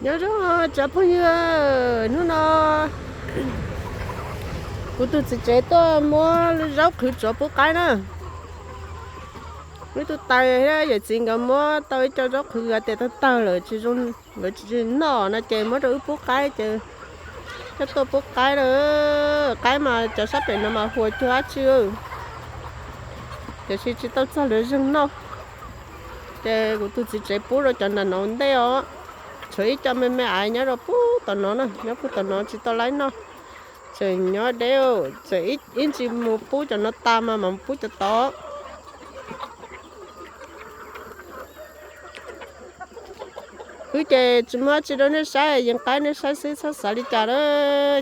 Nyob zoo tsoom phooj ywg, hnub no kuv tus txiv tsev tuaj muab zaub qhwv tsuav pub qaib na. Wb tus tais thiab yawm txiv nkawd muab tau ib co zaub qhwv hais tias tawg tawg lawm tsis zoo, nkawd tsis noj no ces muab rau wb pub qaib ces coj tuaj pub qaib na. Qaib mas cov sab pem no mas huas cuag dab tsi, tiam sis tsis tau txog lawv zeeg noj. Ces kuv tus txiv tsev pub rau cov nram no ua ntej os. Tshuav ib co me me aiv nyob rau puag tom no na, nyob puag tom no tsis tau laib noj. Tseem nyob deb, tseem ib ntsis mus pub cov no tas mas mam pub cov tod. Wb ces tsis muaj dab tsi rau nej saib, yees qaib nej saib xwb txhob xav li cas na.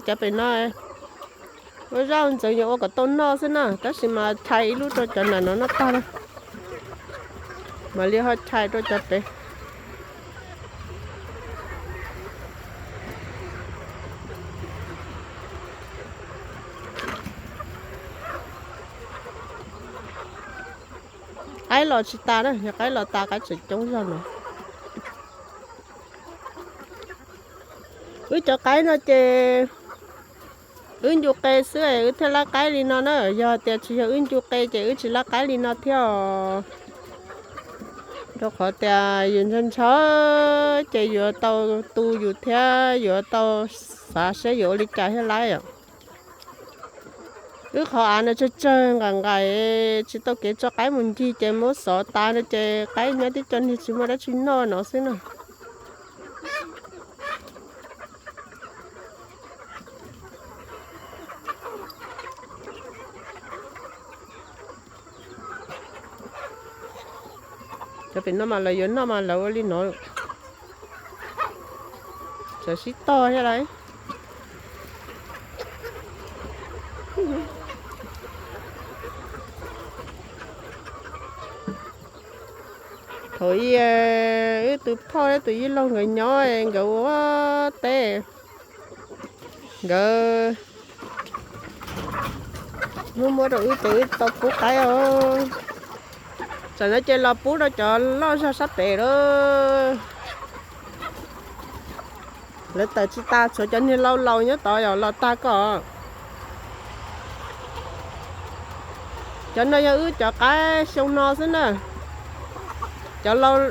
Cov pem no ua zaub ntxeev yuav ua kom tau noj xwb na, tab sis mas chais ib lub rau cov nram no noj tag na, mam li ho chais rau cov pem. Qaib los tsis tas na, yog qaib los tas qaib tseem coob zog no. Wb cov qaib no ces wb ncu qe xwb wb thiaj lab qaib li no na, yog tias tsis yog wb ncu qe ces wb tsis lab qaib li no thiab os. Rau qhov tias yus ntshaw ntshaw ces yuav tau tu yus thiab yuav tau xav seb yuav ua li cas thiaj lab os. Wb qhov av no tsawg tsawg nqaim nqaim, tsis tau kev tso qaib mus ncig ces muab xov tas no ces qaib nyob tib co niag tsis muaj dab tsi noj no xwb na. Cov pem no mas lawv yuav noj mas lawv ua li no, txawm sib tog thiab lauj. Thaum ub wb tus phauj thiab tus yij laug nkawd nyob nkawd ua teb, nkawd muab muab rau wb ces wb tau pub qaib os. Tam no ces los pub rau cov loj zog sab pem lawm. Lawv tawm tsis tas, tshuav cov niag laus laus nyob tod yom los tag koj. Cov no yog wb cov qaib xyoo no xwb na. Cov laus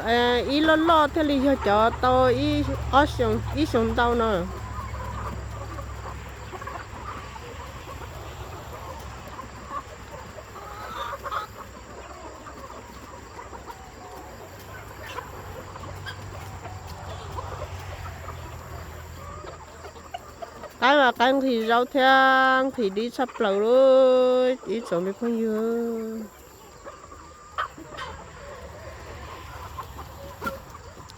ib loj loj thiaj li yog cov tau ib xyoo ntau no. Qaib mas qaib nqhis zaub thiab nqhis dib tshaj plaws li ib tsoom me phooj ywg.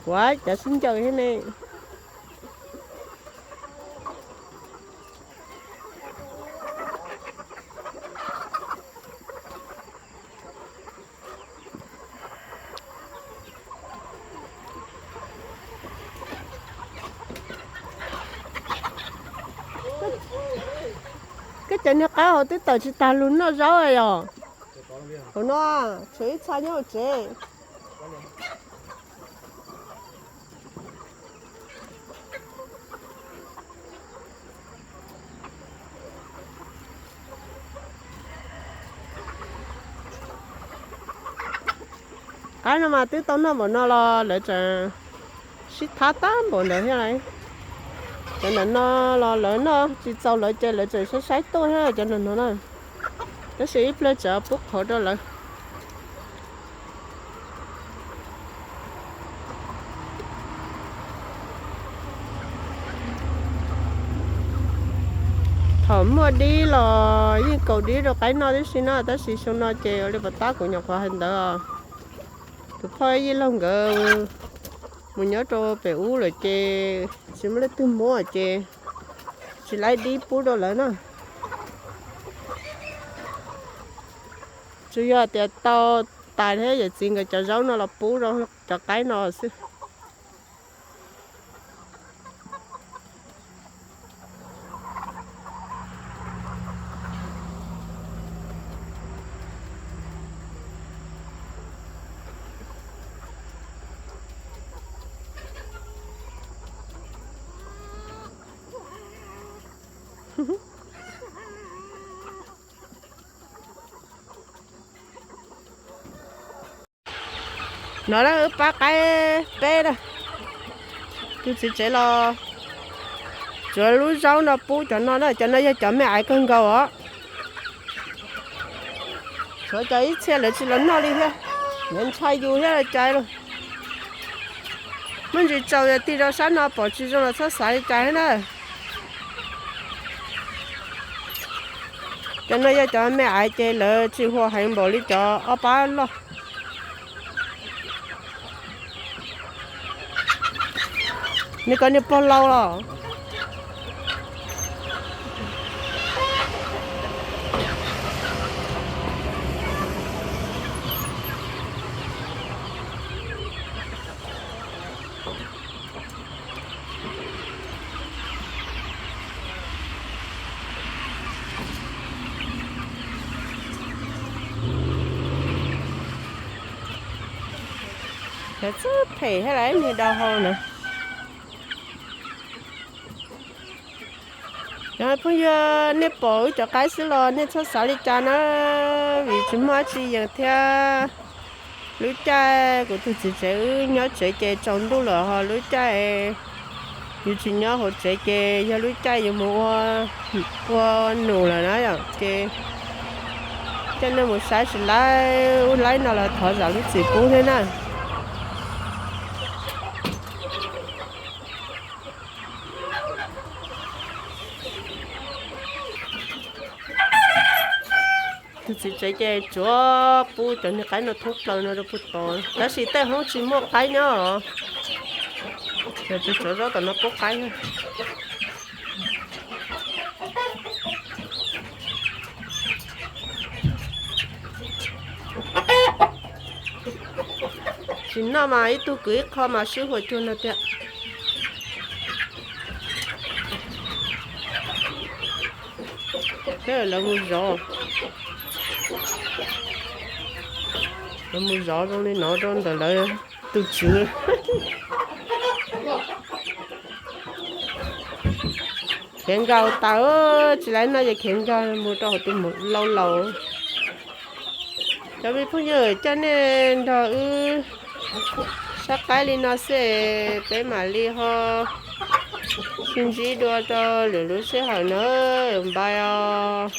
Kuav cov sib ncaws thiab ne. Koj cov niag qaib hauv twb tawm tsis tag lug noj zaub yom. Hauv no tshuav ib txha nyob hauv tsev. Qaib no mas twb tau noj npaum no los lawv tseem sib thab tag npaum ntawd thiab lauj. Cov ntawm no los lawv noj tsis txaus lawv ces lawv tseem saib saib tuaj thiab cov ntawm no na. Tab sis ib pliag tseem pub qhauv rau lawv. Thaum muaj dib los yeej kaus dib rau qaib noj tib si na, tab sis xyoo no ces ua li puas tab kuv nyuam qhuav hais ntawd, tus phauj yij laug nkawd mus nyob rau pem ub lawm ces tsis muaj leej twg muab ces tsis laib dib pub rau lawv na. Tsuas yog tias tau tais thiab yawm txiv nkawd cov zaub no los pub rau cov qaib no xwb. No na wb pab qaib peb na. Tus txiv tsev los tsuav lub zaub no pub cov no na, cov no yog cov me aiv kawg nkaus os. Tshuav cov ib txhia lawv tsis los noj li thiab, yuav ntshai yus thiab los cai los. Muaj ntsis tsaus yog tig rau sab no pom tsis zoo los txhob xav li cas thiab na. Cov no yog cov me aiv ces lawv tsis huam heev npaum li cov ob pab loj. Nws kov niag pog laus los. Cov txawj phem thiab las niag dau hau na. Cov phooj ywg, nej pom wb cov qaib xwb los nej txhob xav li cas na, vim tsis muaj dab tsi yees thiab. Lub caij kuv tus txiv tsev wb nyob tsev ces tsaus ntuj lawm, ho lub caij yus tsis nyob hauv tsev ces yog lub caij yus mus ua num lawm na yom, ces coj nej mus saib tsis laib ub laib no los thov zam lub txim pub thiab na. Tus txiv tsev ces tsuav pub cov niag qaib no thoob plaws no rau puag tod, tab sis tej hoob tsis muaj qaib nyob os. Ces tsuav zaub tom no pub qaib. Tsis noj mas ib tug kwv ib qho mas sib huam cuag no tiag. Thiab lawv mus zov, lawv mus zov zoo li no rau ntawm lawv tus tswv. Khiav nkaus tas, tsis laib noj ces khiav nkaus mus rau hauv tus laus laus. Cov me phooj ywg, coj nej nrog wb saib qaib li no xwb, peb mam li ho sib ntsib dua rau lwm lub sij hawm na. Npais os.